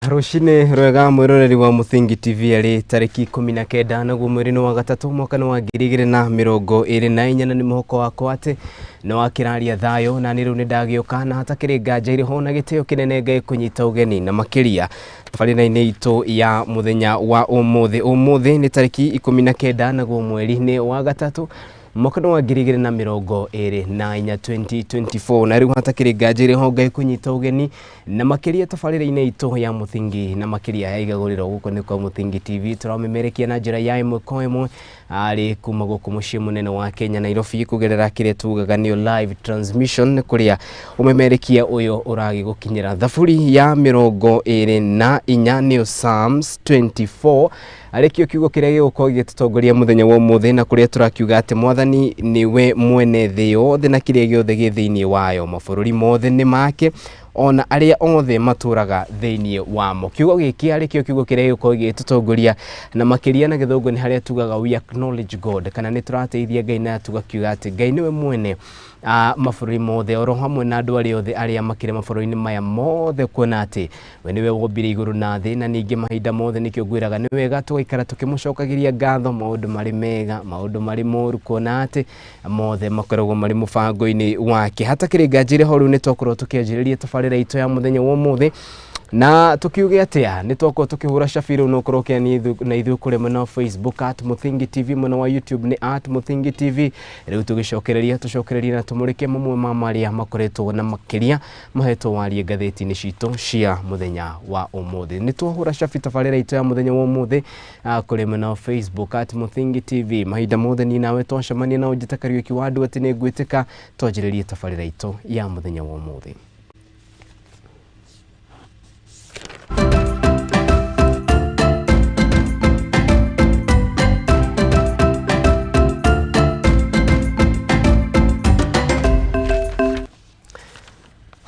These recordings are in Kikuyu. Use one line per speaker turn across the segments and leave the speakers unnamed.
Rũcinĩ rwega mwĩroreri wa Mũthingi TV arĩ tarĩki 19 naguo mweri-inĩ wa gatatũ mwaka-inĩ wa 2024 na nĩ mũhoko wakwa atĩ nĩ wakĩraria thayũ na nĩ rĩu nĩ ndagĩũka na hatakĩrĩ nganja irĩ ho na gĩtĩo kĩnene Ngai kũnyita ũgeni na makĩria tabarĩra-inĩ itũ ya mũthenya wa ũmũthĩ. Ũmũthĩ nĩ tarĩki 19 naguo mweri-inĩ wa gatatũ mwaka-inĩ wa 2024 2024 na rĩu hatakĩrĩ nganja irĩ ho Ngai kũnyita ũgeni na makĩria tabarĩra-inĩ itũ ya Mũthingi na makĩria ya igagũrĩro gũkũ nĩ kwa Mũthingi TV tũramemerekia na njĩra ya ĩmwe kwa ĩmwe arĩ kuma gũkũ mũciĩ mũnene wa Kenya Nairobi kũgerera kĩrĩa tugaga nĩyo live transmission kũrĩa ũmemerekia ũyũ ũragĩgũkinyĩra. Thaburi ya 24 nĩyo Psalms 24 arĩkĩo kiugo kĩrĩa gĩgũkorwo gĩgĩtũtongoria mũthenya wa ũmũthĩ na kũrĩa tũrakiuga atĩ Mwathani nĩwe mwene thĩ yothe na kĩrĩa gĩothe gĩ thĩinĩ wayo, mabũrũri mothe nĩ make ona arĩa othe matũraga thĩinĩ wamo. Kiugo gĩkĩ arĩkĩo kiugo kĩrĩa gĩgũkorwo gĩgĩtũtongoria na makĩria na gĩthũngũ nĩ harĩa tugaga we acknowledge God, kana nĩ tũrateithia Ngai na tugakiuga atĩ Ngai nĩwe mwene mabũrũri mothe oro hamwe na andũ arĩa othe arĩa makĩrĩ mabũrũri-inĩ maya mothe, kuona atĩ we nĩwe wombire igũrũ na thĩ, na ningĩ mahinda mothe nĩkĩo ngwĩraga nĩ wega tũgaikara tũkĩmũcokagĩria ngatho maũndũ marĩ mega maũndũ marĩ moru, kuona atĩ mothe makoragwo marĩ mũbango-inĩ wake. Hatakĩrĩ nganja irĩ ho rĩu nĩ twakorwo tũkĩanjĩrĩria tabarĩra itũ ya mũthenya wa ũmũthĩ na tukiuge atia nĩ twakorwo tũkĩhũra cabi rĩu no ũkorwo ũkĩania na ithuĩ kũrĩa mwena wa Facebook at Mũthingi TV, mwena wa YouTube nĩ at Mũthingi TV. Rĩu tũgĩcokereria tũcokererie na tũmũrĩke mamwe ma marĩa makoretwo na makĩria mahetwo warie ngathĩti-inĩ citũ cia mũthenya wa ũmũthĩ. Nĩ twahũra cabi tabarĩra itũ ya mũthenya wa ũmũthĩ kũrĩ mwena wa Facebook at Mũthingi TV. Mahinda mothe niĩ nawe twacemania na ũnjĩta Kariũki wa andũ atĩ nĩ ngwĩtĩka twanjĩrĩrie tabarĩra itũ ya mũthenya wa ũmũthĩ.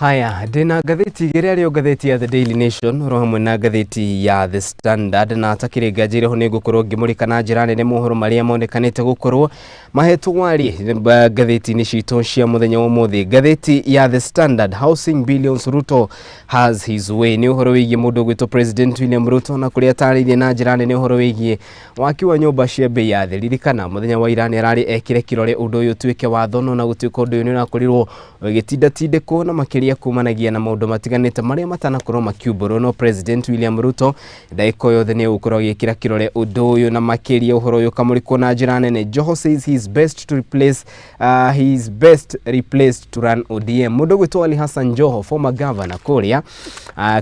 Haya, ndĩna ngathĩti igĩrĩ arĩo ngathĩti ya The Daily Nation oro hamwe na ngathĩti ya The Standard, na hatakĩrĩ nganja irĩ ho nĩ ngũkorwo ngĩmũrĩka na njĩra nene mohoro marĩa monekanĩte gũkorwo mahetwo warie ngathĩti-inĩ citũ cia mũthenya wa ũmũthĩ. Ngathĩti ya The Standard, Housing Billions Ruto has his way, nĩ ũhoro wĩgiĩ mũndũ ũgwĩtwo President William Ruto na kũrĩa atarĩirie na njĩra nene ũhoro wĩgiĩ waki wa nyũmba cia bei ya thĩ. Ririkana mũthenya wa ira nĩ ararĩ ekĩre kĩrore ũndũ ũyũ ũtuĩke watho, no na gũtuĩka ũndũ ũyũ nĩ ũrakorirwo ũgĩtindatindĩkwo na makĩria kumanagia na maũndũ matiganĩte marĩa matanakorwo makiumbũrwo, no President William Ruto ndagĩka o yothe nĩ egũkorwo agĩkĩra kĩrore ũndũ ũyũ na makĩria ũhoro ũyũ ũkamũrĩkwo na njĩra nene. Joho says he is best to replace he is best replaced to run ODM. Mũndũ ũgwĩtwo Ali Hassan Joho, former governor kũrĩa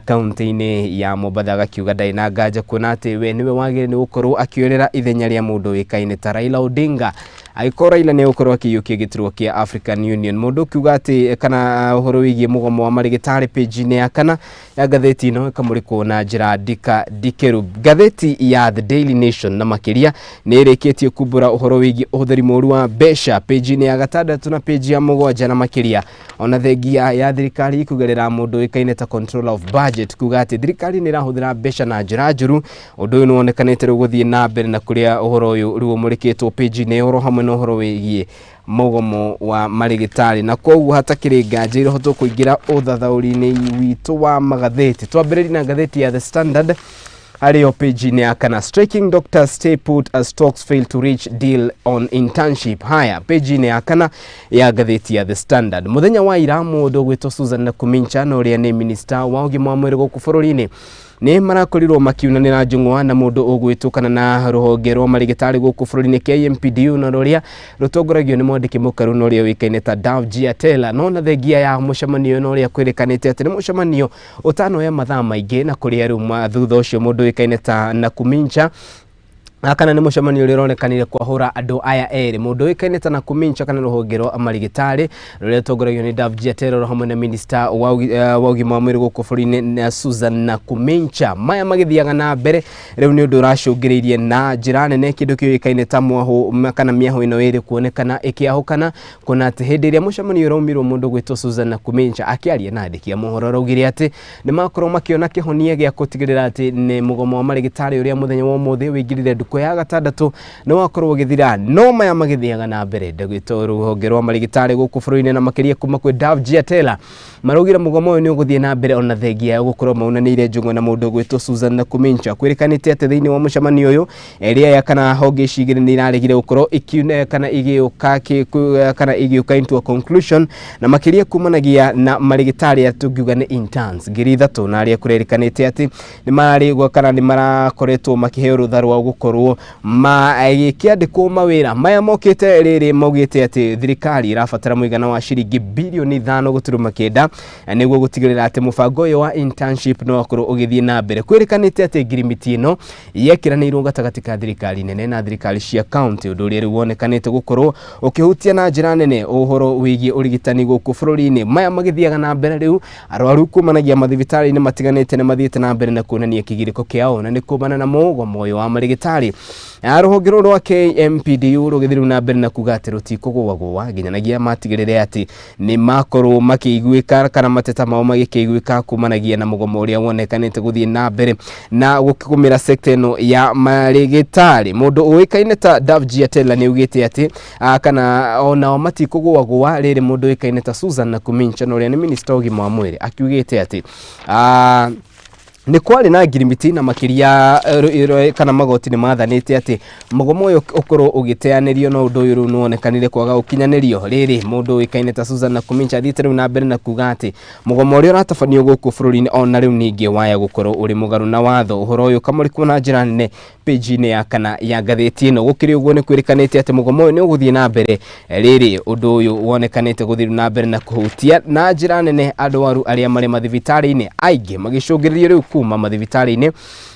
kaunti-inĩ ya Mombatha, agakiuga ndarĩ na nganja kuona atĩ we nĩwe wagĩrĩire nĩ gũkorwo akĩoerera ithenya rĩa mũndũ ũĩkaine ta Raila Odinga angĩkorwo Raila nĩ egũkorwo akĩiyũkia gĩturwa kĩa African Union. Mũndũ ũkiuga atĩ kana ũhoro wĩgiĩ mũgomo wa marĩgĩtarĩ page-inĩ ya kana ya ngathĩti ĩno ĩkamũrĩkwo na njĩra ndika ndikĩru. Ngathĩti ya The Daily Nation na makĩria nĩ ĩrĩkĩtie kumbũra ũhoro wĩgiĩ ũhũthĩri mũru wa mbeca page-inĩ ya gatandatũ na page ya mũgwanja, na makĩria ona thengia ya thirikari kũgerera mũndũ ũĩkaine ta Controller of Budget kuga atĩ thirikari nĩ ĩrahũthĩra mbeca na njĩra njũru. Ũndũ ũyũ nĩ wonekanĩte rĩu gũthiĩ na mbere na kũrĩa ũhoro ũyũ rĩu ũmũrĩkĩtwo page-inĩ oro hamwe na ũhoro wĩgiĩ mũgomo wa marĩgĩtarĩ, na koguo hatakĩrĩ nganja irĩ ho tũkũingĩra ũthathaũri-inĩ witũ wa magathĩti. Twambĩrĩrie na ngathĩti ya The Standard arĩo page-inĩ ya kana, striking doctors stay put as talks fail to reach deal on internship. Haya, page-inĩ ya kana ya ngathĩti ya The Standard, mũthenya wa ira mũndũ ũgwĩtwo Susan Nakumincha na ũrĩa nĩ minister wa ũgima wa mwĩrĩ gũkũ bũrũri-inĩ nĩ marakorirwo makiunanĩra njũng'wa na mũndũ ũgwĩtwo kana na rũhonge rwa marĩgĩtarĩ gũkũ bũrũri-inĩ KMPDU na rũrĩa rũtongoragio nĩ mwandĩki mũkaru na ũrĩa ũĩkaine ta Davji Atela. No na thengia ya mũcemanio na ũrĩa kwĩrĩkanĩte atĩ nĩ mũcemanio ũtanoya mathaa maingĩ, na kũrĩa rĩu thutha ũcio mũndũ ũĩkaine ta Nakumincha kana nĩ mũcemanio ũrĩa ũronekanire kwahũra andũ aya erĩ, mũndũ ũĩkaine ta Nakumincha kana rũhonge rwa marĩgĩtarĩ rũrĩa rũtongoragio nĩ Davji Atela oro hamwe na minister wa ũgima wa mwĩrĩ gũkũ bũrũri-inĩ Susan Nakumincha. Maya magĩthiaga na mbere rĩu nĩ ũndũ ũracũngĩrĩirie na njĩra nene kĩndũ kĩũĩkaine ta mwahũ kana mĩahũ ĩno ĩrĩ kuonekana ĩkĩahũkana, kuona atĩ hĩndĩ ĩrĩa mũcemanio ũraumirwo mũndũ ũgwĩtwo Susan Nakumincha akĩaria na andĩki a mohoro araugire atĩ nĩ makorwo makĩona kĩhonia gĩa gũtigĩrĩra atĩ nĩ mũgomo wa marĩgĩtarĩ ũrĩa mũthenya wa ũmũthĩ wĩingĩrire Thukũ ya gatandatũ nĩ wakorwo ũgĩthira, no maya magĩthiaga na mbere. Ndagwĩtwo rũhonge rwa marigitari gũkũ bũrũri-inĩ na makĩria kuma kwĩ Davji Atela maraugire mũgomo ũyũ nĩ ũgũthiĩ na mbere ona thengia ya gũkorwo maunanĩire njũng'wa na mũndũ ũgwĩtwo Susan Nakhumicha. Kwĩrĩkanĩte atĩ thĩinĩ wa mũcemanio ũyũ ĩrĩa ya kana honge ici igĩrĩ nĩ iraregire gũkorwo ikiune kana igĩũka kana igĩũka into a conclusion, na makĩria kumanagia na marigitari arĩa tũngiuga nĩ interns 3,000, na arĩa kũrerĩkanĩte atĩ nĩ mararĩgwo kana nĩ marakoretwo makĩheo rũtha rwa gũkorwo magĩkĩandĩkwo mawĩra maya mokĩte. Rĩrĩ maugĩte atĩ thirikari ĩrabatara mũigana wa ciringi 5.9 bilioni nĩguo gũtigĩrĩra atĩ mũbango ũyũ wa internship no wakorwo ũgĩthiĩ na mbere. Kwĩrĩkanĩte atĩ ngirimiti ĩno yekĩranĩirwo gatagatĩ ka thirikari nene na thirikari cia county, ũndũ ũrĩa rĩu wonekanĩte gũkorwo ũkĩhutia na njĩra nene ũhoro wĩgiĩ ũrigitani gũkũ bũrũri-inĩ. Maya magĩthiaga na mbere, rĩu arwaru kumanagia mathibitarĩ-inĩ matiganĩte nĩ mathiĩte na mbere na kuonania kĩgirĩko kĩao na nĩ kumana na mũgomo ũyũ wa marigitari. Na rũhonge rũrũ rwa KMPDU rũgĩthiĩ rĩu na mbere na kuga atĩ rũtikũgũagũa nginyanagia matigĩrĩre atĩ nĩ makorwo makĩiguĩka kana mateta mao magĩkĩiguĩka kumanagia na mũgomo ũrĩa wonekanĩte gũthiĩ na mbere na gũkĩgũmĩra sekta ĩno ya marigitari. Mũndũ ũĩkaine ta Davji Atela nĩ augĩte atĩ kana onao matikũgũagũa. Rĩrĩ mũndũ ũĩkaine ta Susan Nakhumicha, na ũrĩa nĩ minista wa ũgima wa mwĩrĩ, akiugĩte atĩ nĩ kwarĩ na ngirimiti na makĩria kana magoti nĩ mathanĩte atĩ mũgomo ũyũ ũkorwo ũgĩteanĩrio, no ũndũ ũyũ rĩu nĩwonekanire kwaga gũkinyanĩrio. Rĩrĩ mũndũ ũĩkaine ta Susan Nakhumicha athiĩte rĩu na mbere na kuga atĩ mũgomo ũrĩa ũratabanio gũkũ bũrũri-inĩ ona rĩu ningĩ waya gũkorwo ũrĩ mũgarũ na watho. Ũhoro ũyũ ũkamũrĩkwo na njĩra nene page-inĩ ya kana ya ngathĩti ĩno. Gũkĩrĩ ũguo, nĩ kwĩrĩkanĩte atĩ mũgomo ũyũ nĩ ũgũthiĩ na mbere. Rĩrĩ ũndũ ũyũ wonekanĩte gũthiĩ na mbere na kũhutia na njĩra nene arwaru arĩa marĩ mathibitarĩ-inĩ, aingĩ magĩcũngĩrĩrio rĩu kuma mathibitarĩ-inĩ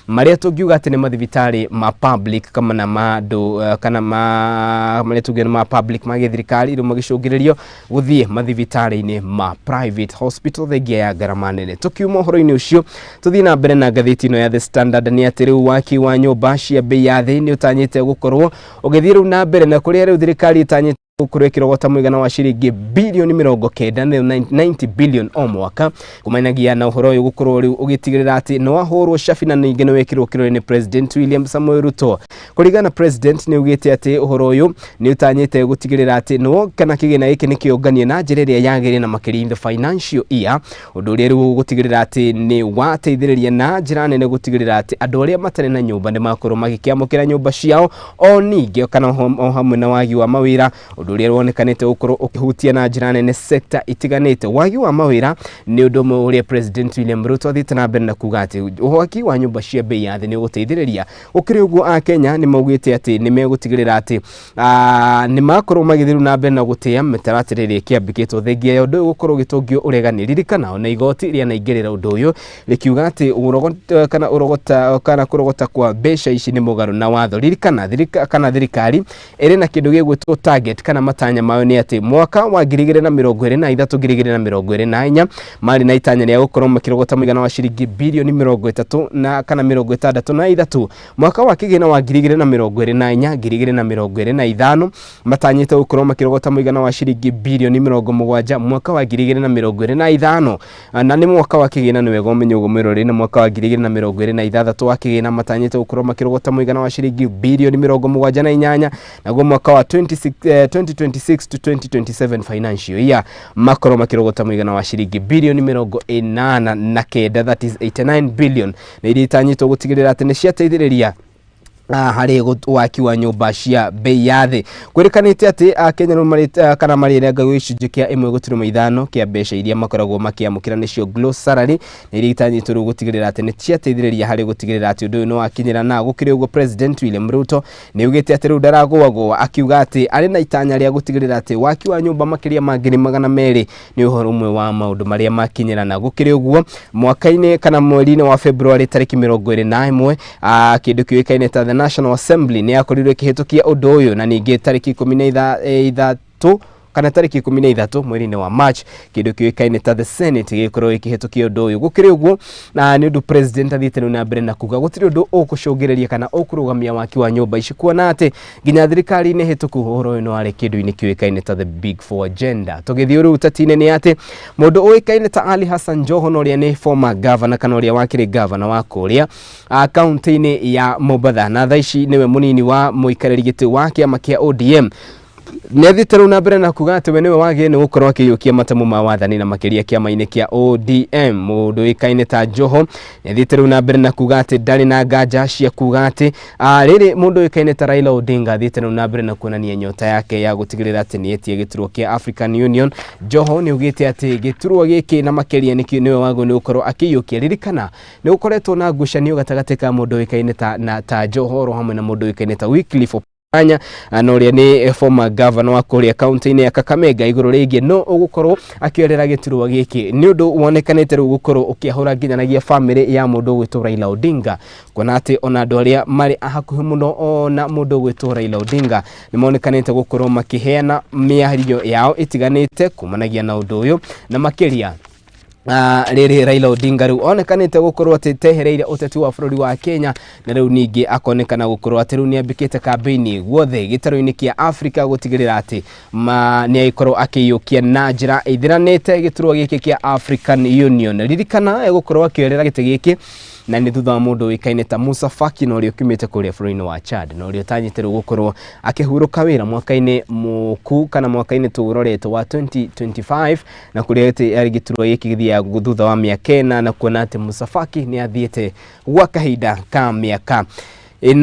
marĩa tũngiuga atĩ nĩ mathibitarĩ ma public kana ma andũ kana ma marĩa tũngiuga nĩ ma public, ma gĩthirikari, rĩu magĩcũngĩrĩrio gũthiĩ mathibitarĩ-inĩ ma private hospital thengia ya ngarama nene. Tũkiuma ũhoro-inĩ ũcio, tũthiĩ na mbere na ngathĩti ĩno ya The Standard, nĩ atĩ rĩu waki wa nyũmba cia bei ya thĩ nĩ ũtanyĩte gũkorwo ũgĩthiĩ rĩu na mbere, na kũrĩa rĩu thirikari ĩtanyĩte gũkorwo ĩkĩrogota mũigana wa ciringi 90 bilioni, 90 billion o mwaka, kumanagia na ũhoro ũyũ gũkorwo rĩu ũgĩtigĩrĩra atĩ nĩ wahũrwo cabi na ningĩ nĩ wekĩrwo kĩrore nĩ President William Samoei Ruto. Kũringana na President, nĩ augĩte atĩ ũhoro ũyũ nĩ ũtanyĩte gũtigĩrĩra atĩ nĩ kana kĩgĩna gĩkĩ nĩ kĩũnganie na njĩra ĩrĩa yagĩrĩire, na makĩria in the financial year, ũndũ ũrĩa rĩu gũtigĩrĩra atĩ nĩ wateithĩrĩria na njĩra nene gũtigĩrĩra atĩ andũ arĩa matarĩ na nyũmba nĩ makorwo magĩkĩamũkĩra nyũmba ciao, o ningĩ kana o hamwe na wagi wa mawĩra, ũndũ ũrĩa wonekanĩte gũkorwo ũkĩhutia na njĩra nene sekta itiganĩte. Wagi wa mawĩra nĩ ũndũ ũmwe ũrĩa President William Ruto athiĩte na mbere na kuga atĩ waki wa nyũmba cia bei ya thĩ nĩ ũgũteithĩrĩria. Gũkĩrĩ ũguo, Akenya nĩ maugĩte atĩ nĩ megũtigĩrĩra atĩ nĩ makorwo magĩthiĩ na mbere na gũtĩa mĩtaratara ĩrĩa ĩkĩambĩkĩtwo, thengia ya ũndũ ũyũ gũkorwo ũgĩtũngio ũregani. Ririkana ona igoti rĩanaingĩrĩra ũndũ ũyũ rĩkiuga atĩ ũrogota kana ũrogota kana kũrogota kwa mbeca ici nĩ mũgarũ na watho. Ririkana kana thirikari ĩrĩ na kĩndũ gĩgwĩtwo target kana matanya mayo, nĩ atĩ mwaka wa 2023, 2024 marĩ na itanya rĩa gũkorwo makĩrogota mũigana wa ciringi 30 bilioni na kana 63. Mwaka wa kĩgĩna wa 2024, 2025 matanyĩte gũkorwo makĩrogota mũigana wa ciringi 7 bilioni. Mwaka wa 2025, na nĩ mwaka wa kĩgĩna, nĩ wega ũmenye ũguo mwĩroreri, na mwaka wa 2026 wa kĩgĩna matanyĩte gũkorwo makĩrogota mũigana wa ciringi 78 bilioni, naguo mwaka wa 26, 2026 to 2027 financial year makorwo makĩrogota mũigana wa ciringi 89 bilioni, that is 89 billion, na iria itanyĩtwo gũtigĩrĩra atĩ nĩ ciateithĩrĩria harĩ waki wa nyũmba cia bei ya thĩ. Kwĩrĩkanĩte atĩ Akenya rĩu kana marĩrenga gĩcunjĩ kĩa 1.5 kĩa mbeca iria makoragwo makĩamũkĩra, nĩcio gross salary, na iria itanyĩtwo rĩu gũtigĩrĩra atĩ nĩ ciateithĩrĩria harĩ gũtigĩrĩra atĩ ũndũ ũyũ nĩ wakinyĩra. Na gũkĩrĩ ũguo, President William Ruto nĩ augĩte atĩ rĩu ndaragũagũa, akiuga atĩ arĩ na itanya rĩa gũtigĩrĩra atĩ waki wa nyũmba makĩria ma 200,000 nĩ ũhoro ũmwe wa maũndũ marĩa makinyĩra. Na gũkĩrĩ ũguo, mwaka-inĩ kana mweri-inĩ wa February tarĩki 21, kĩndũ kĩũĩkaine ta the National Assembly nĩ yakorirwo ĩkĩhĩtũkia ũndũ ũyũ, na ningĩ tarĩki 13 Kana tarĩki 13 mweri-inĩ wa March, kĩndũ kĩũĩkaine ta the Senate gĩgĩkorwo gĩkĩhĩtũkia ũndũ ũyũ. Gũkĩrĩ ũguo, na nĩ ũndũ president athiĩte rĩu na mbere na kuga gũtirĩ ũndũ ũkũcũngĩrĩria kana ũkũrũgamia waki wa nyũmba ici, kuona atĩ nginya thirikari-inĩ hĩtũku ũhoro ũyũ nĩ warĩ kĩndũ-inĩ kĩũĩkaine ta the Big Four agenda. Tũgĩthiĩ rĩu ũteti-inĩ, nĩ atĩ mũndũ ũĩkaine ta Ali Hassan Joho, na ũrĩa nĩ former governor kana ũrĩa wakĩrĩ governor wa kũrĩa kaunti-inĩ ya Mombatha, na thaa ici nĩwe mũnini wa mũikarĩri gĩtĩ wa kĩama kĩa ODM, nĩ athiĩte rĩu na mbere na kuga atĩ we nĩwe wagĩrĩire nĩ gũkorwo akĩiyũkia matamu ma wathani na makĩria kĩama-inĩ kĩa ODM. Mũndũ ũĩkaine ta Joho nĩ athiĩte rĩu na mbere na kuga atĩ ndarĩ na nganja cia kuga atĩ rĩrĩ mũndũ ũĩkaine ta Raila Odinga athiĩte rĩu na mbere na kuonania nyota yake ya gũtigĩrĩra atĩ nĩ etie gĩturwa kĩa African Union. Joho nĩ augĩte atĩ gĩturwa gĩkĩ na makĩria nĩkĩo nĩwe wagĩrĩirwo nĩ gũkorwo akĩiyũkia. Ririkana nĩ gũkoretwo na ngucanio gatagatĩ ka mũndũ ũĩkaine ta Joho oro hamwe na mũndũ ũĩkaine ta Wycliffe Oparanya, na ũrĩa nĩ former governor wa kũrĩa kaunti-inĩ ya Kakamega, igũrũ rĩgiĩ no ũgũkorwo akĩoerera gĩturwa gĩkĩ. Nĩ ũndũ wonekanĩte rĩu gũkorwo ũkĩahũra nginyanagia famĩlĩ ya mũndũ ũgwĩtwo Raila Odinga, kuona atĩ ona andũ arĩa marĩ a hakuhĩ mũno ona mũndũ ũgwĩtwo Raila Odinga nĩ monekanĩte gũkorwo makĩheana mĩario yao ĩtiganĩte kumanagia na ũndũ ũyũ. Na makĩria rĩrĩ Raila Odinga rĩu onekanĩte gũkorwo atĩ tehereire ũteti wa bũrũri wa Kenya, na rĩu ningĩ akonekana gũkorwo atĩ rĩu nĩ ambĩkĩte kambĩini guothe gĩtarũ-inĩ kĩa Afrika gũtigĩrĩra atĩ ma nĩ agĩkorwo akĩiyũkia na njĩra ĩthiranĩte gĩturwa gĩkĩ kĩa African Union. Ririkana egũkorwo akĩoerera gĩtĩ gĩkĩ na nĩ thutha wa mũndũ ũĩkaine ta Musa Faki, na ũrĩa ũkiumĩte kũrĩa bũrũri-inĩ wa Chad, na ũrĩa ũtanyĩte rĩu gũkorwo akĩhurũka wĩra mwaka-inĩ mũku kana mwaka-inĩ tũrorete wa 2025, na kũrĩa atĩ arĩ gĩturwa gĩkĩ gĩthiaga thutha wa mĩaka 4, na kuona atĩ Musa Faki nĩ athiĩte gwa kahinda ka mĩaka 8,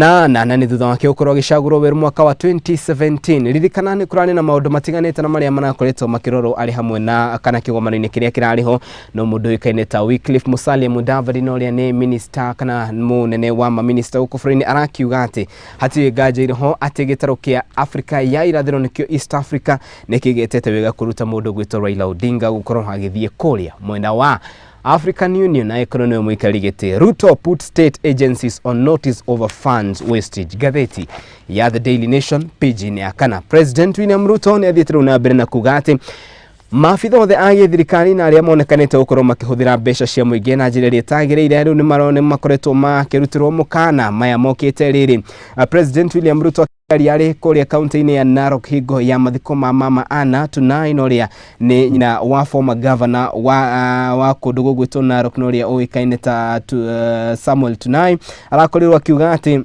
na nĩ thutha wake gũkorwo agĩcagũrwo werũ mwaka wa 2017. Ririkana nĩ kũrarĩ na maũndũ matiganĩte na marĩa marakoretwo makĩrorwo arĩ hamwe na kana kĩgomano-inĩ kĩrĩa kĩrarĩ ho, no mũndũ ũĩkaine ta Wycliffe Musalia Mudavadi, na ũrĩa nĩ minister kana mũnene wa maminista gũkũ bũrũri-inĩ, arakiuga atĩ hatirĩ nganja irĩ ho atĩ gĩtarũ kĩa Afrika ya irathĩro, nĩkĩo East Africa, nĩ kĩgĩtete wega kũruta mũndũ gwĩtwo Raila Odinga gũkorwo agĩthiĩ kũrĩa mwena wa African Union na ĩkorwo nĩwe mũikarĩri gĩtĩ. Ruto put state agencies on notice over funds wastage. Ngathĩti ya The Daily Nation, page-inĩ ya 4. President William Ruto nĩ athiĩte rĩu na mbere na kuga atĩ maabitha othe a gĩthirikari na arĩa monekanĩte gũkorwo makĩhũthĩra mbeca cia mũingĩ na njĩra ĩrĩa ĩtagĩrĩire rĩu nĩ makoretwo makĩrutĩrwo mũkana. Maya mokĩte rĩrĩ President William Ruto arĩ kũrĩa kaunti-inĩ ya Narok hingo ya mathiko ma Mama Anna Tunai, na ũrĩa nĩ nyina wa former governor wa kũndũ gũgwĩtwo Narok, na ũrĩa ũĩkaine ta Samuel Tunai, arakorirwo akiuga atĩ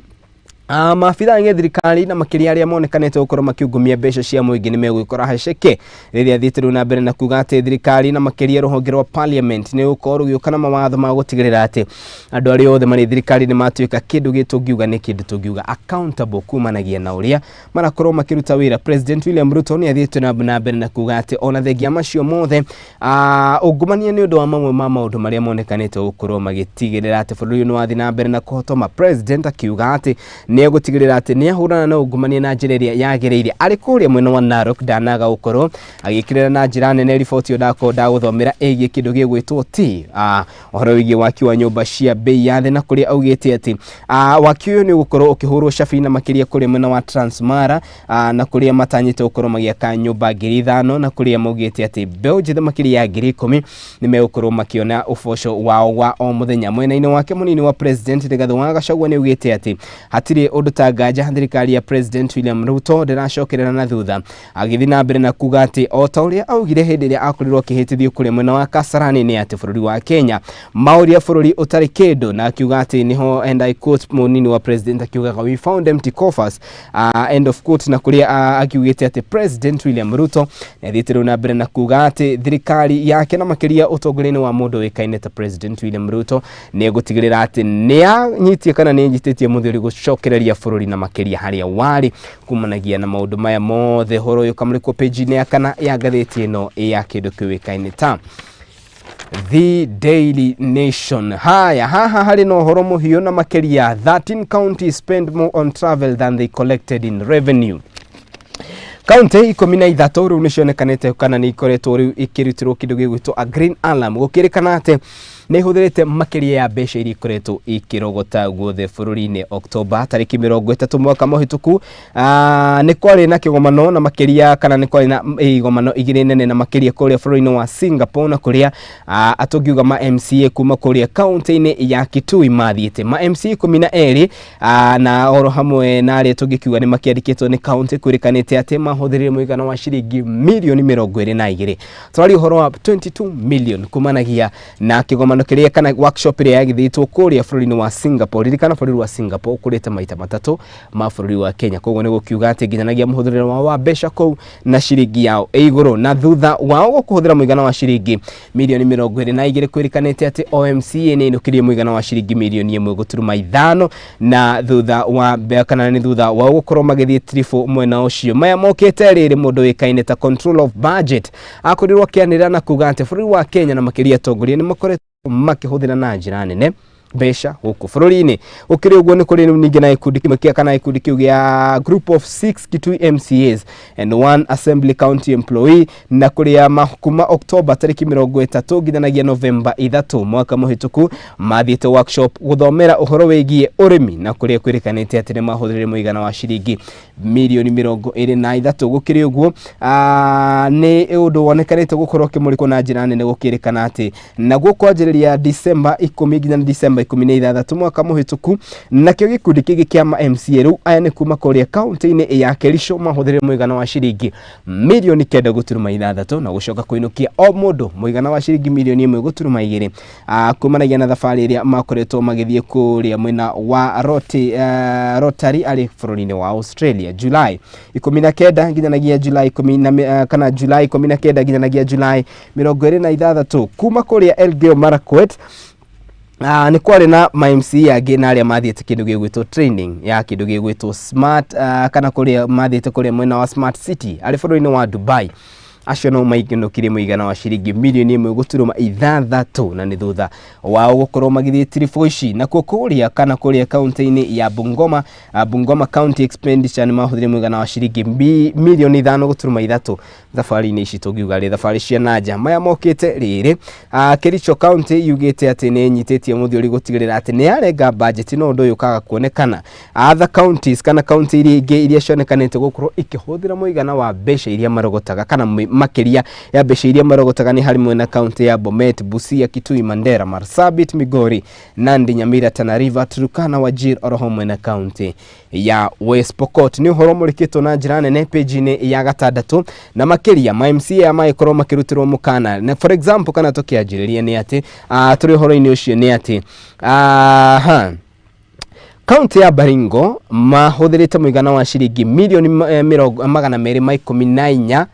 maabitha a thirikari na makĩria arĩa monekanĩte gũkorwo makiungumia mbeca cia mũingĩ nĩ megwĩkora haceke, rĩrĩa athiĩte rĩu na mbere na kuga atĩ thirikari na makĩria rũhonge rwa parliament nĩ gũkorwo rũgĩũka na mawatho ma gũtigĩrĩra atĩ andũ arĩa othe marĩ thirikari nĩ matuĩka kĩndũ gĩtũngiuga nĩ kĩndũ tũngiuga accountable kumanagia na ũrĩa marakorwo makĩruta wĩra. President William Ruto nĩ athiĩte na mbere na kuga atĩ ona thengia macio mothe, ungumania nĩ ũndũ wa mamwe ma maũndũ marĩa monekanĩte gũkorwo magĩtigĩrĩra atĩ bũrũri ũyũ nĩ wathiĩ na mbere na kũhotoma. President akiuga atĩ nĩ egũtigĩrĩra atĩ nĩ ahũrana na ungumania na njĩra ĩrĩa yagĩrĩire. Arĩ kũrĩa mwena wa Narok ndanaga gũkorwo agĩkĩrĩra na njĩra nene riboti ĩyo ndakorwo ndagũthomera ĩgiĩ kĩndũ gĩgwĩtwo ti ũhoro wĩgiĩ waki wa nyũmba cia bei ya thĩ, na kũrĩa augĩte atĩ waki ũyũ nĩ ũgũkorwo ũkĩhũrwo cabi na makĩria kũrĩa mwena wa Transmara, na kũrĩa matanyĩte gũkorwo magĩaka nyũmba 5,000, na kũrĩa maugĩte atĩ mbeũ njĩthĩ makĩria ya 10,000 nĩ megũkorwo makĩona ũboco wao wa o mũthenya. Mwena-inĩ wake, mũnini wa president Rigathĩ wa Gachagua nĩ augĩte atĩ hatirĩ ũndũ ta nganja thirikari ya President William Ruto ndĩracokerera na thutha, agĩthiĩ na mbere na kuga atĩ o ta ũrĩa augire hĩndĩ ĩrĩa akorirwo akĩhĩtithio kũrĩa mwena wa Kasarani, nĩ atĩ bũrũri wa Kenya maũria bũrũri ũtarĩ kĩndũ, na akiuga atĩ nĩho, and I quote, mũnini wa president akiugaga, "We found empty coffers," end of quote, na kũrĩa akiugĩte atĩ President William Ruto nĩ athiĩte rĩu na mbere na kuga atĩ thirikari yake na makĩria ũtongoria-inĩ wa mũndũ ũĩkaine ta President William Ruto nĩ egũtigĩrĩra atĩ nĩ anyitie kana nĩ anyitĩtie mũthuri gũcokereria bũrũri na makĩria harĩa warĩ kumanagia na maũndũ maya mothe. Ũhoro ũyũ ũkamũrĩkwo page-inĩ ya 4 ya ngathĩti ĩno ya kĩndũ kĩũĩkaine ta The Daily Nation. Haya, haha harĩ na ũhoro mũhiũ na makĩria, 13 counties spend more on travel than they collected in revenue. Kaunti 13 rĩu nĩ cionekanĩte kana nĩ ikoretwo rĩu ikĩrutĩrwo kĩndũ gĩgwĩtwo a green alarm, gũkĩrĩkana atĩ Nĩ ĩhũthĩrĩte makĩria ya mbeca iria ikoretwo ikĩrogota guothe bũrũri-inĩ. Oktoba tarĩki 30 mwaka mũhĩtũku, nĩ kwarĩ na kĩgomano na makĩria, kana nĩ kwarĩ na igomano igĩrĩ nene na makĩria kũrĩa bũrũri-inĩ wa Singapore, na kũrĩa atũngiuga ma MCA kuma kũrĩa kaunti-inĩ ya Kitui mathiĩte ma MCA 12, na oro hamwe na arĩa tũngĩkiuga nĩ makĩandĩkĩtwo nĩ kaunti. Kwĩrĩkanĩte atĩ mahũthĩrire mũigana wa ciringi mirioni 22. Tũraria ũhoro wa 22 million kumanagia na kĩgomano kĩrĩa kana workshop ĩrĩa yagĩthĩtwo kũrĩa bũrũri-inĩ wa Singapore. Ririkana bũrũri wa Singapore ũkũrĩte maita matatũ ma bũrũri wa Kenya, koguo nĩ gũkiuga atĩ nginyanagia mũhũthĩrĩre wao wa mbeca kũu na ciringi yao ĩ igũrũ. Na thutha wao kũhũthĩra mũigana wa ciringi mirioni 22, kwĩrĩkanĩte atĩ o MCA nĩ ĩinũkirie mũigana wa ciringi mirioni 1.5, na thutha wa kana nĩ thutha wao gũkorwo magĩthiĩ tribũ mwena ũcio. Maya mokĩte rĩrĩ mũndũ wĩkaine ta Control of Budget akorirwo akĩanĩrĩra na kuga atĩ bũrũri wa Kenya na makĩria atongoria nĩ makoretwo makĩhũthĩra na njĩra nene mbeca gũkũ bũrũri-inĩ. Gũkĩrĩ ũguo, nĩ kũrĩ rĩu ningĩ na gĩkundi kĩmwe kĩa kana gĩkundi kĩu gĩa group of six Kitui MCAs and one assembly county employee, na kũrĩa kuma Oktoba tarĩki 30 nginyanagia Novemba 3 mwaka mũhĩtũku mathiĩte workshop gũthomera ũhoro wĩgiĩ ũrĩmi, na kũrĩa kwĩrĩkanĩte atĩ nĩ mahũthĩrire mũigana wa ciringi mirioni 23. Gũkĩrĩ ũguo, nĩ ũndũ wonekanĩte gũkorwo ũkĩmũrĩkwo na njĩra nene, gũkĩrĩkana atĩ naguo kwanjĩrĩria December 10 nginya December 16 mwaka mũhĩtũku, nakĩo gĩkundi kĩngĩ kĩa ma MCA, rĩu aya nĩ kuma kũrĩa kaunti-inĩ ya Kericho, mahũthĩrire mũigana wa ciringi mirioni 9.6, na gũcoka kũinũkia o mũndũ mũigana wa ciringi mirioni 1.2, kumanagia na thabarĩ ĩrĩa makoretwo magĩthiĩ kũrĩa mwena wa Rotary arĩ bũrũri-inĩ wa Australia, July 19 nginyanagia July ikũmi na kana July 19 nginyanagia July 26. Kuma kũrĩa Elgeyo Marakwet, nĩ kwarĩ na ma MCA angĩ na arĩa mathiĩte kĩndũ gĩgwĩtwo training ya kĩndũ gĩgwĩtwo smart, kana kũrĩa mathiĩte kũrĩa mwena wa Smart City arĩ bũrũri-inĩ wa Dubai. Acio no mainũkirie mũigana wa ciringi mirioni 1.6, na nĩ thutha wao gũkorwo magĩthiĩ tiribũ ici. Nakuo kũrĩa kana kũrĩa kaunti-inĩ ya Bungoma, Bungoma County expenditure nĩ mahũthĩrire mũigana wa ciringi mirioni 5.3 thabarĩ-inĩ ici tũngiuga rĩ thabarĩ cia nanja. Maya mokĩte rĩrĩ Kericho County yugĩte atĩ nĩ ĩnyitĩtie mũthiori gũtigĩrĩra atĩ nĩ yarenga budget, no ũndũ ũyũ ũkaga kuonekana. Other counties kana county iria ingĩ iria cionekanĩte gũkorwo ikĩhũthĩra mũigana wa mbeca iria marogotaga kana makĩria ya mbeca iria marogotaga nĩ harĩ na county ya Bomet, Busia, Kitui, Mandera, Marsabit, Migori, Nandi, Nyamira, Tana River, Turkana, Wajir oro hamwe na county ya West Pokot. Nĩ ũhoro mũrĩkĩtwo na njĩra nene page-inĩ ya gatandatũ, na makĩria ma MCA magĩkorwo makĩrutĩrwo mũkana. Na for example, kana tũkĩanjĩrĩria nĩ atĩ tũrĩ ũhoro-inĩ ũcio nĩ atĩ kaunti ya Baringo mahũthĩrĩte mũigana wa ciringi mirioni 214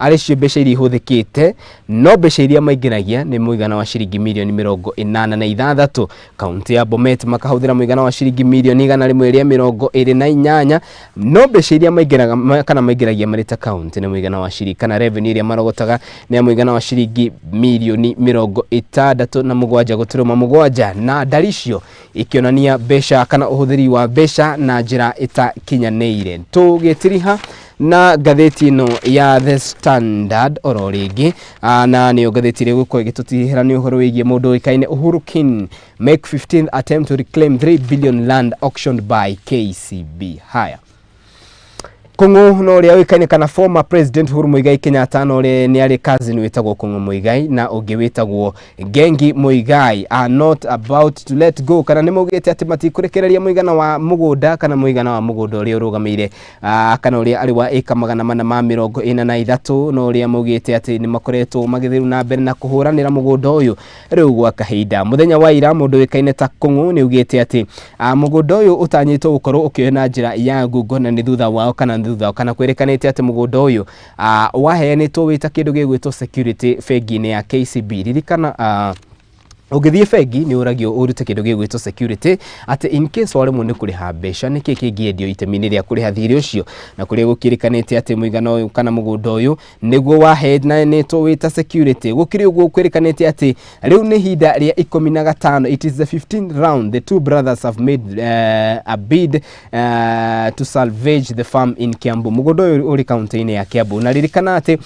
arĩ cio mbeca iria ihũthĩkĩte, no mbeca iria maingĩragia nĩ mũigana wa ciringi mirioni 86. Kaunti ya Bomet makahũthĩra mũigana wa ciringi mirioni 128, no mbeca iria maingĩraga kana maingĩragia marĩ ta kaunti nĩ mũigana wa ciringi kana revenue iria marogotaga nĩ ya mũigana wa ciringi mirioni 67.7, na ndari icio ikĩonania mbeca kana ũhũthĩri wa mbeca na njĩra ĩtakinyanĩire. Tũgĩtiriha na ngathĩti ĩno ya The Standard oro rĩngĩ, na nĩyo ngathĩti ĩrĩa ĩgũkorwo ĩgĩtũtihĩra nĩ ũhoro wĩgiĩ mũndũ ũĩkaine Uhuru Kin make 15th attempt to reclaim 3 billion land auctioned by KCB. Haya, Kung'u no ũrĩa ũĩkaine kana former President Uhuru Muigai Kenyatta, no ũrĩa nĩ arĩ cousin wĩtagwo Kung'u Muigai na ũngĩ wĩtagwo Ngengi Muigai are not about to let go, kana nĩ maugĩte atĩ matikũrekereria mũigana wa mũgũnda kana mũigana wa mũgũnda ũrĩa ũrũgamĩire kana ũrĩa arĩ wa ĩka 443, no ũrĩa maugĩte atĩ nĩ makoretwo magĩthiĩ na mbere na kũhũranĩra mũgũnda ũyũ rĩu gwa kahinda. Mũthenya wa ira, mũndũ ũĩkaine ta Kung'u nĩ augĩte atĩ mũgũnda ũyũ ũtanyĩtwo gũkorwo ũkĩoywo na njĩra ya ngungo, na nĩ thutha wao kana nĩ thutha kana kwĩrĩkanĩte atĩ mũgũnda ũyũ waheanĩtwo wĩ ta kĩndũ gĩgwĩtwo security bengi-inĩ ya KCB. Ririkana, ũngĩthiĩ bengi nĩ ũragio ũrute kĩndũ gĩgwĩtwo security, atĩ in case waremwo nĩ kũrĩha mbeca, nĩkĩ kĩngĩendio itemi-inĩ rĩa kũrĩha thirĩ ũcio, na kũrĩa gũkĩrĩkanĩte atĩ mũigana ũyũ kana mũgũnda ũyũ nĩguo waheanĩtwo wĩ ta security. Gũkĩrĩ ũguo, kwĩrĩkanĩte atĩ rĩu nĩ ihinda rĩa 15. It is the 15th round the two brothers have made a bid to salvage the farm in Kiambu. Mũgũnda ũyũ ũrĩ kaunti-inĩ ya Kiambu, na ririkana atĩ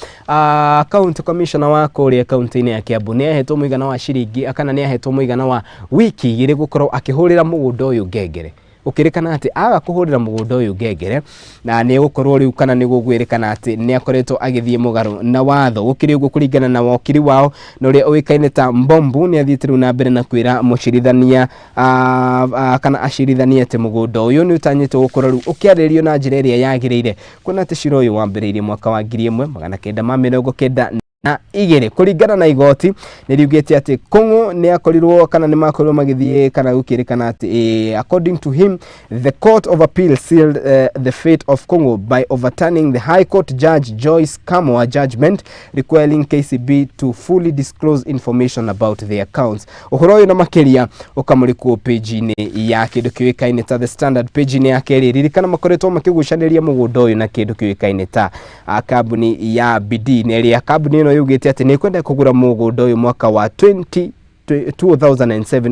county commissioner wa kũrĩa kaunti-inĩ ya Kiambu nĩ ahetwo mũigana wa ciringi kana nĩ ahetwo mũigana wa wiki igĩrĩ gũkorwo akĩhũrĩra mũgũnda ũyũ ngengere. Ũkĩrĩkana atĩ aga kũhũrĩra mũgũnda ũyũ ngengere na nĩ gũkorwo rĩu kana nĩ gũgwĩrĩkana atĩ nĩ akoretwo agĩthiĩ mũgarũ na watho. Gũkĩrĩ ũguo kũringana na wokiri wao na ũrĩa ũĩkaine ta Mbombu nĩ athiĩte rĩu na mbere na kwĩra mũcirithania kana acirithania atĩ mũgũnda ũyũ nĩ ũtanyĩtwo gũkorwo rĩu ũkĩarĩrĩrio na njĩra ĩrĩa yagĩrĩire, kuona atĩ cira ũyũ wambĩrĩirie mwaka wa 1992. Kũringana na igoti nĩ riugĩte atĩ Kung'u nĩ akorirwo kana nĩ makorirwo magĩthiĩ kana gũkĩrĩkana atĩ according to him the Court of Appeal sealed the fate of Kung'u by overturning the High Court Judge Joyce Kamwa judgment requiring KCB to fully disclose information about the accounts. Ũhoro ũyũ na makĩria ũkamũrĩkwo page-inĩ ya kĩndũ kĩũĩkaine ta The Standard page-inĩ ya kerĩ. Ririkana makoretwo makĩgucanĩria mũgũnda ũyũ na kĩndũ kĩũĩkaine ta kambuni ya Bidii, na ĩrĩa kambuni ĩno yugĩte atĩ nĩ ĩkwenda kũgũra mũgũnda ũyũ mwaka wa 2007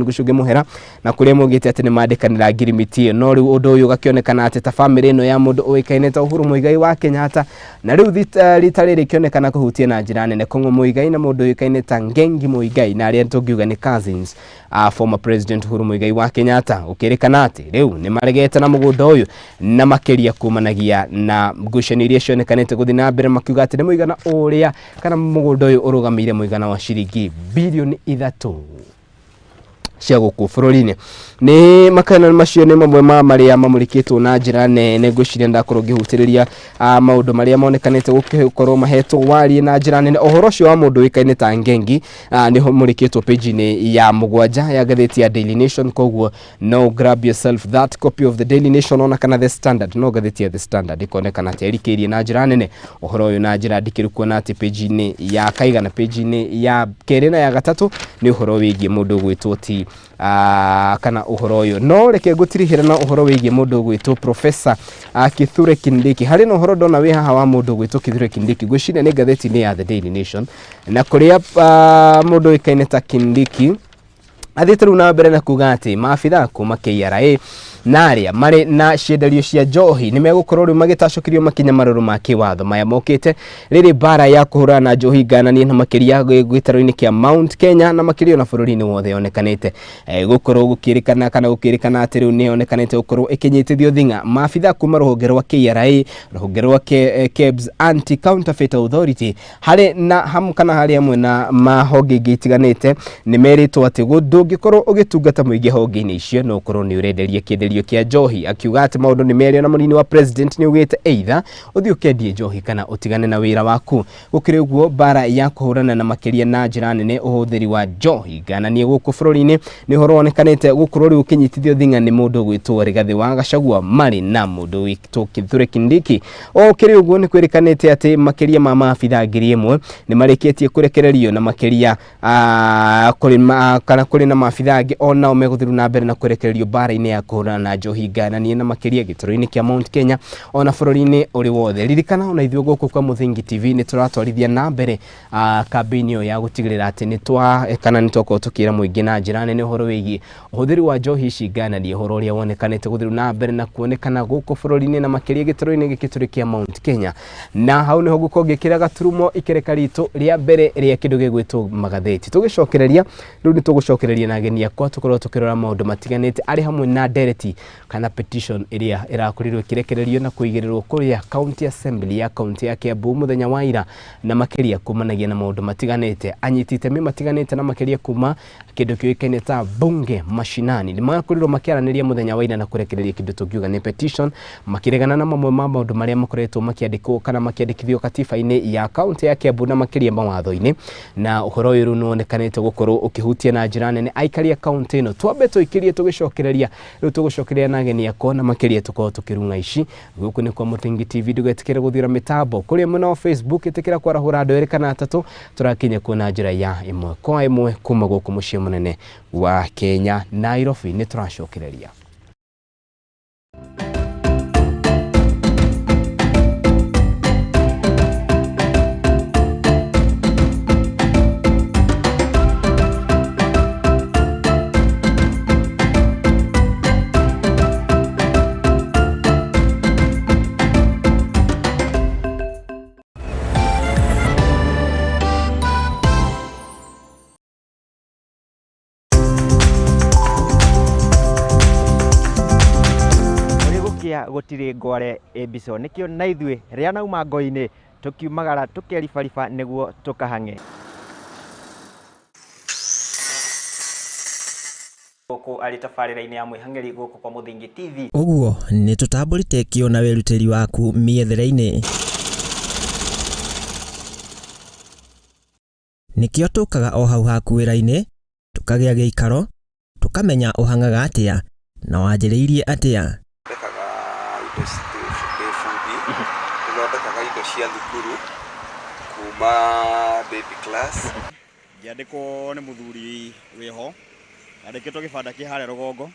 gũcũngĩ mũhera, na kũrĩa maugĩte atĩ nĩ mandĩkanĩra ngirimiti ĩyo. No rĩu ũndũ ũyũ ũgakĩonekana atĩ ta bamĩrĩ ĩno ya mũndũ ũĩkaine ta Uhuru Muigai wa Kenyatta, na rĩu rita rĩrĩ ĩkĩonekana kũhutia na njĩra nene Kung'u Muigai na mũndũ ũĩkaine ta Ngengi Muigai, na arĩa tũngiuga nĩ cousins a former President Uhuru Muigai wa Kenyatta. Gũkĩrĩkana atĩ rĩu nĩ maregete na mũgũnda ũyũ na makĩria kumanagia na ngucanio iria cionekanĩte gũthiĩ na mbere, makiuga atĩ nĩ mũigana ũrĩa kana mũgũnda ũyũ ũrũgamĩire mũigana wa ciringi bilioni 3 cia gũkũ bũrũri-inĩ. Nĩ makana macio nĩ mamwe ma marĩa mamũrĩkĩtwo na njĩra nene. Ngwĩciria ndakorwo ngĩhutĩrĩria maũndũ marĩa monekanĩte gũkorwo mahetwo warie na njĩra nene. Ũhoro ũcio wa mũndũ ũĩkaine ta Ngengi nĩ mũrĩkĩtwo page-inĩ ya 7 ya ngathĩti ya Daily Nation, koguo no grab yourself that copy of the Daily Nation ona kana The Standard. No ngathĩti ya The Standard ĩkonekana atĩ ĩrikĩirie na njĩra nene ũhoro ũyũ na njĩra ndikĩru, kuona atĩ page-inĩ ya kaigana page-inĩ ya kerĩ na ya gatatũ nĩ ũhoro wĩgiĩ mũndũ ũgwĩtwo ti kana ũhoro ũyũ. No reke ngũtirihĩra na ũhoro wĩgiĩ mũndũ ũgwĩtwo Professor Kithure Kindiki. Harĩ na ũhoro ndona wĩ haha wa mũndũ ũgwĩtwo Kithure Kindiki, ngwĩciria nĩ ngathĩti-inĩ ya The Daily Nation, na kũrĩa mũndũ ũĩkaine ta Kindiki athiĩte rĩu na mbere na kuga atĩ maabitha kuma KRA na arĩa marĩ na cienderio cia njohi nĩ megũkorwo rĩu magĩtacũkĩrio makinya marũrũ ma kĩwatho maya mokĩte rĩrĩ mbara ya kũhũrana na njohi ngananie na makĩria gĩtarũ-inĩ kĩa Mount Kenya na makĩria ona bũrũri-inĩ wothe yonekanĩte gũkorwo gũkĩrĩkana kana gũkĩrĩkana atĩ rĩu nĩ yonekanĩte gũkorwo ĩkĩnyitithio thing'a. Maabitha kuma rũhonge rwa KRA, rũhonge rwa KEBS Anti Counterfeit Authority, harĩ na hamu kana harĩ hamwe na mahonge ingĩ itiganĩte nĩ merĩtwo atĩ ndũngĩkorwo ũgĩtungata mũingĩ honge-inĩ icio no ũkorwo nĩ ũrenderia kĩenderio kĩa njohi. Akiuga atĩ maũndũ nĩ merĩ, na mũnini wa president nĩ augĩte either ũthiĩ ũkendie njohi kana ũtigane na wĩra waku. Gũkĩrĩ ũguo mbara ya kũhũrana na makĩria na njĩra nene ũhũthĩri wa njohi ngananie gũkũ bũrũri-inĩ nĩ ũhoro wonekanĩte gũkorwo rĩu ũkĩnyitithio thing'a nĩ mũndũ ũgwĩtwo Rigathĩ wa Gachagua marĩ na mũndũ ũgwĩtwo Kithure Kindiki. O kĩrĩ ũguo nĩ kwĩrĩkanĩte atĩ makĩria ma maabitha 1000 nĩ marĩkĩtie kũrekererio na makĩria kana kũrĩ na maabitha angĩ onao megũthiĩ na mbere na kũrekererio mbara-inĩ ya kũhũrana na njohi ngananie na makĩria gĩtarũ-inĩ kĩa Mount Kenya ona bũrũri-inĩ ũrĩ wothe. Ririkana ona ithuĩ gũkũ kwa Mũthingi TV nĩ tũratwarithia na mbere kambĩini ĩyo ya gũtigĩrĩra atĩ nĩ twa kana nĩ twakorwo tũkĩra mũingĩ na njĩra nene ũhoro wĩgiĩ ũhũthĩri wa njohi ici ngananie, ũhoro ũrĩa wonekanĩte gũthiĩ na mbere na kuonekana gũkũ bũrũri-inĩ na makĩria gĩtarũ-inĩ gĩkĩ tũrĩ kĩa Mount Kenya. Na hau nĩho ngũkorwo ngĩkĩra gaturumo ikereka ritũ rĩa mbere rĩa kĩndũ gĩgwĩtwo magathĩti. Tũgĩcokereria rĩu nĩ tũgũcokereria na ageni akwa tũkorwo tũkĩrora maũndũ matiganĩte arĩ hamwe na ndereti kana petition ĩrĩa ĩrakorirwo ĩkĩrekererio na kũigĩrĩrwo kũrĩa County Assembly ya kaunti ya Kiambu mũthenya wa ira, na makĩria kumanagia na maũndũ matiganĩte anyiti itemi matiganĩte na makĩria kuma kĩndũ kĩũĩkaine ta bunge mashinani nĩ makorirwo makĩaranĩria mũthenya wa ira na kũrekereria kĩndũ tũngiuga nĩ petition, makĩregana na mamwe ma maũndũ marĩa makoretwo makĩandĩkwo kana makĩandĩkithio katiba-inĩ ya kaunti ya Kiambu na makĩria mawatho-inĩ. Na ũhoro ũyũ rĩu nĩwonekanĩte gũkorwo ũkĩhutia na njĩra nene aikari a kaunti ĩno. Twambe tũikĩrie tũgĩcokereria rĩu tũgũcokereria na ageni akwa na makĩria tũkorwo tũkĩrung'a ici. Gũkũ nĩ kwa Mũthingi TV, ndũgetĩkĩre gũthira mĩtambo kũrĩa mwena wa Facebook, ĩtĩkĩra kwarahũra andũ erĩ kana atatũ, tũrakinya kuo na njĩra ya ĩmwe kwa ĩmwe kuma gũkũ mũciĩ mũnene wa Kenya, Nairobi. Nĩ tũracokereria.
Rĩa gũtirĩ ngware ĩ mbico, nĩkĩo na ithuĩ rĩanauma ngo-inĩ tũkiumagara tũkeribariba nĩguo tũkahang'e. Gũkũ arĩ tabarĩra-inĩ ya mwĩhang'ĩri gũkũ kwa Mũthingi TV.
Ũguo nĩ tũtambũrĩte kĩo na wĩrutĩri waku mĩethere-inĩ. Nĩkĩo tũkaga o hau haku wĩra-inĩ, tũkagĩa gĩikaro, tũkamenya ũhang'aga atĩa na wanjĩrĩirie atĩa.
Thondekaga indo ndĩ bundi, nĩthondekaga indo cia thukuru kuma baby class.
Ngĩandĩkwo nĩ mũthuri wĩho, andĩkĩtwo gĩbanda kĩ harĩa rũgongo.